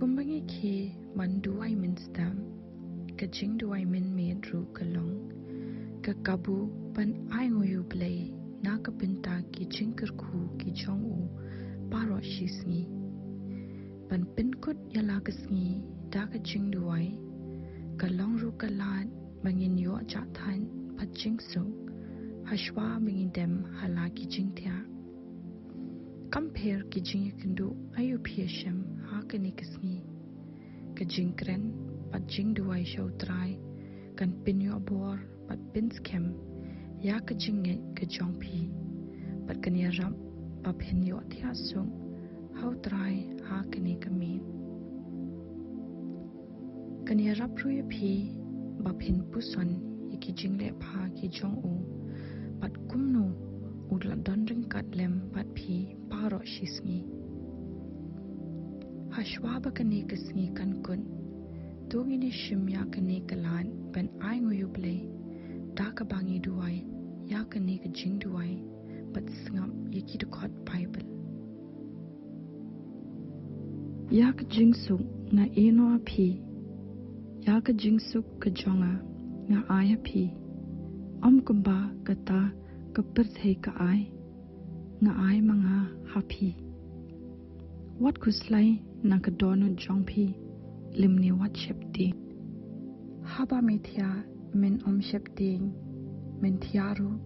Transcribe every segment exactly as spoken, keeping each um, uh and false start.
Kumba ngi khie ban duwai mynstep, ka jingduwai mynmiet ruh ka long ka kabu ban ainguh ïa U Blei na ka bynta ki jingkyrkhu ki jong u baroh shi sngi. Ban pynkut ïa la ka sngi da ka jingduwai ka long ruh ka lad ba ngin ïoh jahthait bad jingsuk hashwa ba ngin dem ha la ki jingthiah. Kam pher ki jingïakynduh aïu phi ïashem ha kane ka sngi. Ka jingkren bad jingduwai sha U Trai kan pynïoh bor bad pynskhem ïa ka jingngeit ka jong phi, bad kan ïarap ba phin ïohthiah suk ha U Trai ha kane ka miet. Kan ïarap ruh ïa phi ba phin puson ïa ki jingleh bha ki jong u bad kumno u la don ryngkat lem bad phi baroh shi sngi. Hashwa ba kane ka sngi kan kut, to ngin ïashim ïa kane ka lad ban ainguh ïa U Blei da kaba ngi duwai ïa kane ka jingduwai bad sngap ïa ki dkhot Baibl. Ïa ka jingsuk nga ïehnoh ha phi, ïa ka jingsuk ka jong nga nga ai ha phi. Ym kumba kata ka pyrthei ka ai, nga ai ma nga ha phi. Wat khuslai na ka dohnud jong phi, lymne wat sheptieng. Haba me thiah men ym sheptieng, men thiah ruh,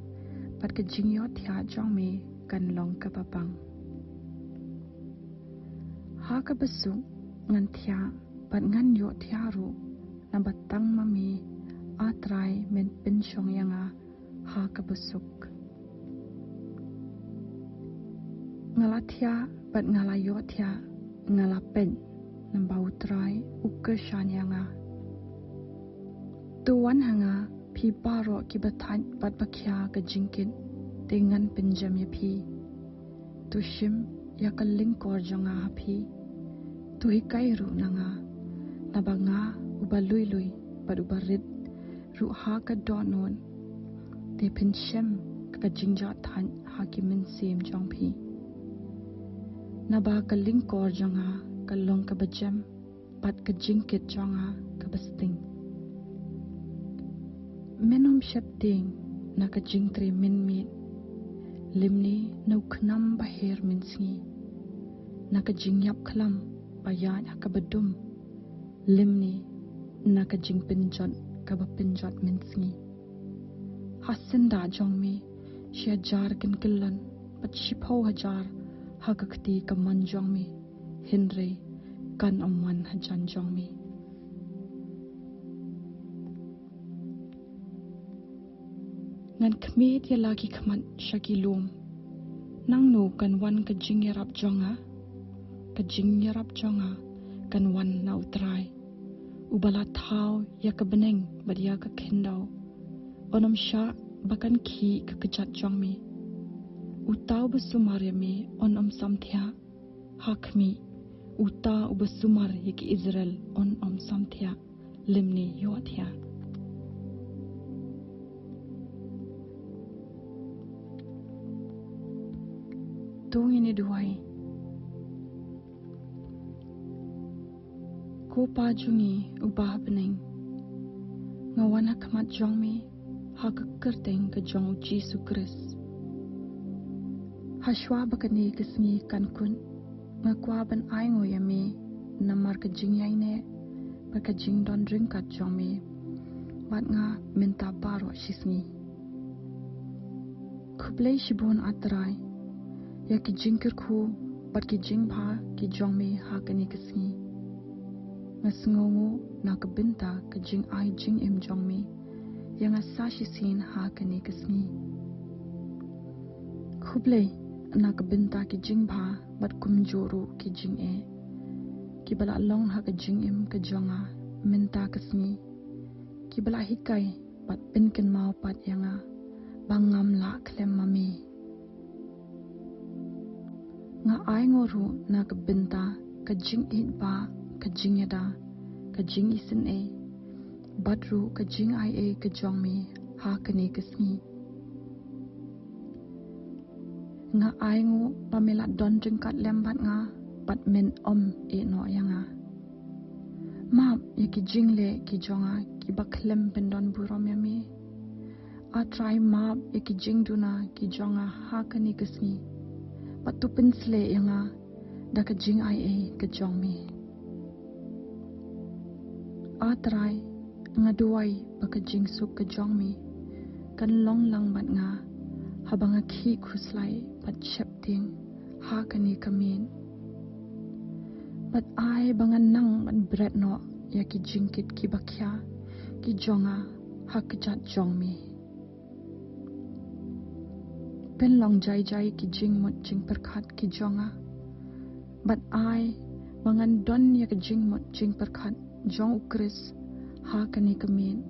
bad ka jingïohthiah jong me kan long kaba bang. Ha kaba suk ngan thiah bad ngan ïohthiah ruh, naba tang ma me, A Trai, men pynshong ïa nga ha kaba suk. Nga la thiah bad nga la ïohthiah, nga la peit, naba U Trai u kyrshan ïa nga. To wan ha nga, phi baroh kiba thait bad ba khia ka jingkit, te ngan pynjem ïa phi. To shim ïa ka lyngkor jong nga ha phi. To hikai ruh na nga, naba nga uba lui lui bad uba rit ruh ha ka dohnud. Te phin shem ka jingjahthait ha ki mynsiem jong phi. Naba ka lyngkor jong nga ka long kaba jem, bad ka jingkit jong nga kaba sting. Men ym sheptieng na ka jingtrei mynmiet, lymne na u khnam ba her mynsngi, na ka jingïap khlam ba ïaid ha kaba dum, lymne na ka jingpynjot kaba pynjot mynsngi. Ha syndah jong me shi hajar kin kyllon, bad shiphew hajar ha ka kti kamon jong me, hynrei kan ym wan hajan jong me. Ngan khmied ïa la ki khmat sha ki lum. Nangno kan wan ka jingïarap jong nga? Ka jingïarap jong nga kan wan na U Trai, uba la thaw ïa ka bneng bad ïa ka khyndew. Un ym shah ba kan khih ka kjat jong me. Uta uba sumar ïa me un ym samthiah. Ha khmih, uta uba sumar ïa ki Israel un ym samthiah, lymne ïohthiah. To ngin ïa duwai. Ko Pa jong ngi uba ha bneng, nga wan ha khmat jong me ha ka kyrteng ka jong U Jisu Khrist. Hashwa ba kane ka sngi kan kut, nga kwah ban ainguh ïa me namar ka jingïaineh bad ka jingdon ryngkat jong me bad nga mynta baroh shi sngi. Khublei shibun A Trai ïa ki jingkyrkhu bad ki jingbha ki jong me ha kane ka sngi. Nga sngewnguh na ka bynta ka jingai jingim jong me ïa nga sa shisien ha kane ka sngi. Khublei na ka bynta ki jingbha bad kumjuh ruh ki jingeh kiba la long ha ka jingim ka jong nga mynta ka sngi, kiba la hikai bad pynkynmaw pat ïa nga ba ngam lah khlem ma me. Nga ainguh ruh na ka bynta ka jingïeit ba, ka jingïada, ka jingisynei bad ruh ka jingaiei ka jong me ha kane ka sngi. Nga ainguh ba me la don ryngkat lem bad nga bad men ym ïehnoh ïa nga. Map ïa ki jingleh ki jong nga kiba khlem pyndonburom ïa me. A Trai, map ïa ki jingduna ki jong nga ha kane ka sngi, bad to pynsleh ïa nga da ka jingaiei ka jong me. A Trai, nga duwai ba ka jingsuk ka jong me kan long lang bad nga haba nga khih khuslai bad sheptieng ha kane ka miet. Bad ai ba ngan nang ban bret noh ïa ki jingkit kiba khia ki jong nga ha kjat jong me. Pynlong jai jai ki jingmut jingpyrkhat ki jong nga, bad ai ba ngan don ïa ka jingmut jingpyrkhat jong U Khrist ha kane ka miet,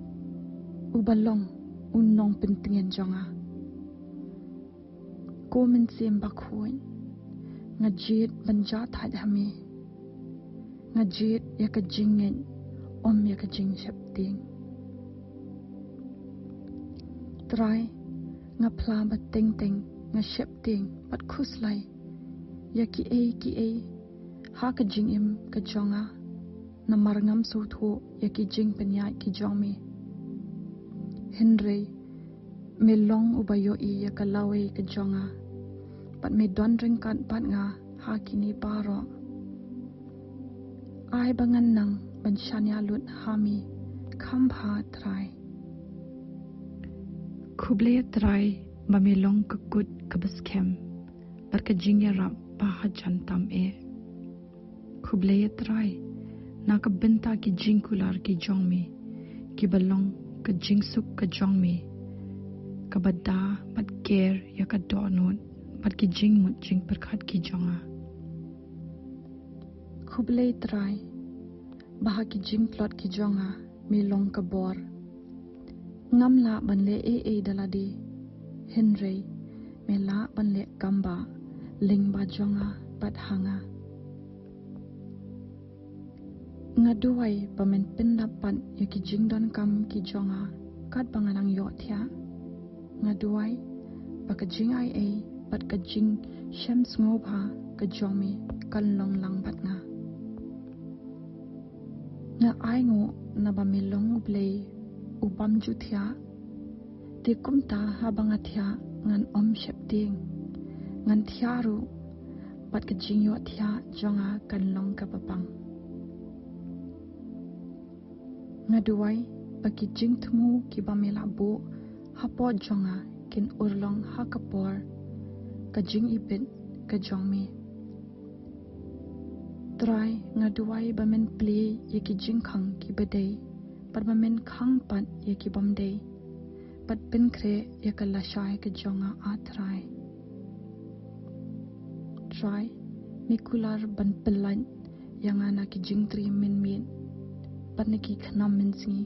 uba long u nongpyntngen jong nga. Ko Mynsiem Bakhuid, nga jied ban jahthait ha me. Nga jied ïa ka jingngeit, ym ïa ka jingsheptieng. Trai, nga phla ba teng teng nga sheptieng bad khuslai ïa kiei kiei ha ka jingim ka jong nga, namar ngam sngewthuh ïa ki jingpynïaid ki jong me. Hynrei me long uba ïohi ïa ka lawei ka jong nga, bad me don ryngkat bad nga ha kine baroh. Ai ba ngan nang ban shaniah lut ha me kham bha, Trai. Khublei Trai ba me long ka kut kaba skhem bad ka jingïarap ba hajan tam eh. Khublei Trai na ka bynta ki jingkular ki jong me, kiba long ka jingsuk ka jong me, kaba da bad ker ïa ka dohnud bad ki jingmut jingpyrkhat ki jong nga. Khublei Trai ba ha ki jingtlot ki jong nga me long ka bor. Ngam lah ban leh ei ei da lade, hynrei me lah ban leh kam ba lyngba jong nga bad ha nga. Nga duwai ba men pyndap pat ïa ki jingdonkam ki jong nga katba nga nang ïoh thiah. Nga duwai ba ka jingaiei bad ka jingshem sngewbha ka jong me kan long lang bad nga. Nga ainguh naba me long U Blei u bym ju thiah. Te kumta haba nga thiah ngan ym sheptieng, ngan thiah ruh, bad ka jingïohthiah jong nga kan long kaba bang. Nga duwai ba ki jingthmu kiba me la buh hapoh jong nga kin urlong ha ka por ka jingibit ka jong me. Trai, nga duwai ba men plie ïa ki jingkhang kiba dei, bad ba men khang pat ïa ki bym dei, bad pynkhreh ïa ka lashai ka jong nga, A Trai. Trai, me kular ban pyllait ïa nga na ki jingtrei mynmiet bad na ki khnam mynsngi,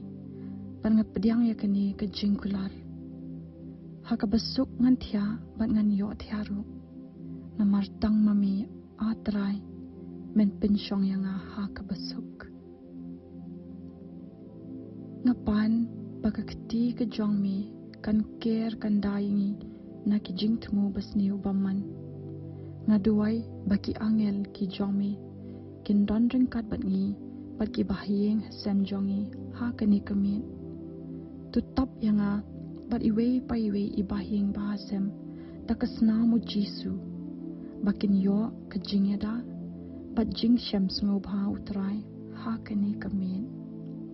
bad nga pdiang ïa kane ka jingkular. Ha kaba suk ngan thiah bad ngan ïohthiah ruh, namar tang ma me, A Trai, men pynshong ïa nga ha kaba suk. Nga pan ba ka kti ka jong me kan ker kan da ïa ngi na ki jingthmu basniew bymman. Nga duwai ba ki angel ki jong me kin don ryngkat bad ngi bad kiba ha ïing ha sem jong ngi ha kane ka miet. To tap ïa nga bad iwei pa iwei i bahaïing bahasem da ka snam U Jisu, ba kin ïoh ka jingïada bad jingshem sngewbha U Trai ha kane ka miet.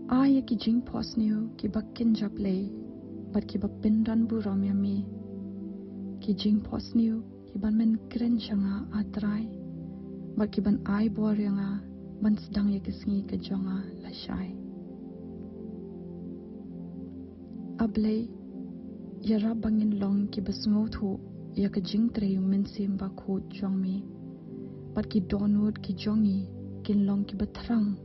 Ai ïa ki jingphohsniew kiba kynja blei bad kiba pyndonburom ïa me, ki jingphohsniew kiban men kren sha nga, A Trai, bad kiban ai bor ïa nga ban sdang ïa ka sngi ka jong nga lashai. A Blei, ïarap ba ngin long kiba sngewthuh ïa ka jingtrei U Mynsiem Bakhuid jong me, bad ki dohnud ki jong ngi kin long kiba thrang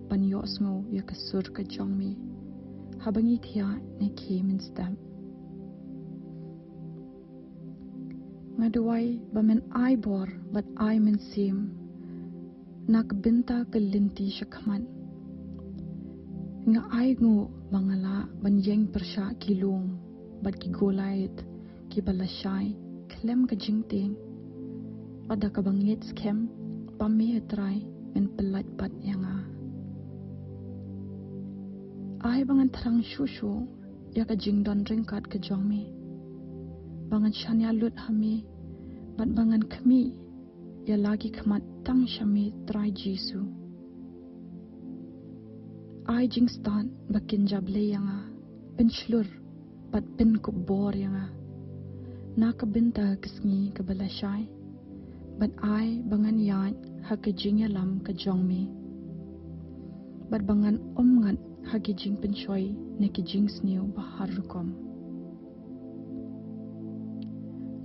ban ïohsngew ïa ka sur ka jong me haba ngi thiah ne khie mynstep. Nga duwai ba men ai bor bad ai mynsiem na ka bynta ka lynti shakhmat. Nga ainguh ba nga lah ban ïeng pyrshah ki lum bad ki Goliath kiba lashai khlem ka jingtieng, bad da kaba ngeit skhem ba me, A Trai, men pyllait pat ïa nga. Ai ba ngan thrang shuh shuh ïa ka jingdon ryngkat ka jong me, ba ngan shaniah lut ha me, bad ba ngan khmih ïa la ki khmat tang sha me Trai Jisu. Ai jingstad ba kin jablei ïa nga, pynshlur bad pynkup bor ïa nga na ka bynta ka sngi kaba lashai, bad ai ba ngan ïaid ha ka jingïalam ka jong me, bad ba ngan ym ngat ha ki jingpynshoi ne ki jingsniew ba har rukom.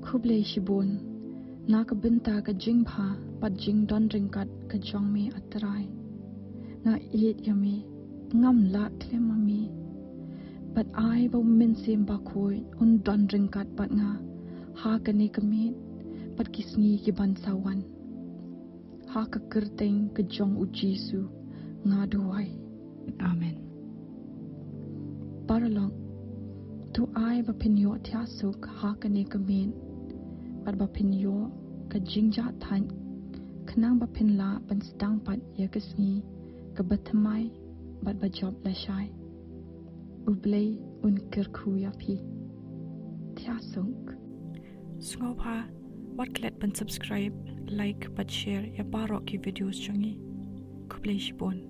Khublei shibun na ka bynta ka jingbha bad jingdon ryngkat ka jong me, A Trai. Nga ïeit ïa me, ngam lah khlem ma me. Bad ai ba U Mynsiem Bakhuid un don ryngkat bad nga ha kane ka miet bad ki sngi ki ban sa wan. Ha ka kyrteng ka jong U Jisu nga duwai. Amen. Paralok, to ai ba phin ïoh thiah suk ha kane ka miet, bad ba phin ïoh ka jingjahthait, khnang ba phin lah ban sdang pat ïa ka sngi kaba thymmai bad ba jop lashai. U Blei un kyrkhu ïa phi. Thiah suk. Sngewbha wat klet ban subscribe, like bad share ïa baroh ki videos jong ngi. Khublei shibun.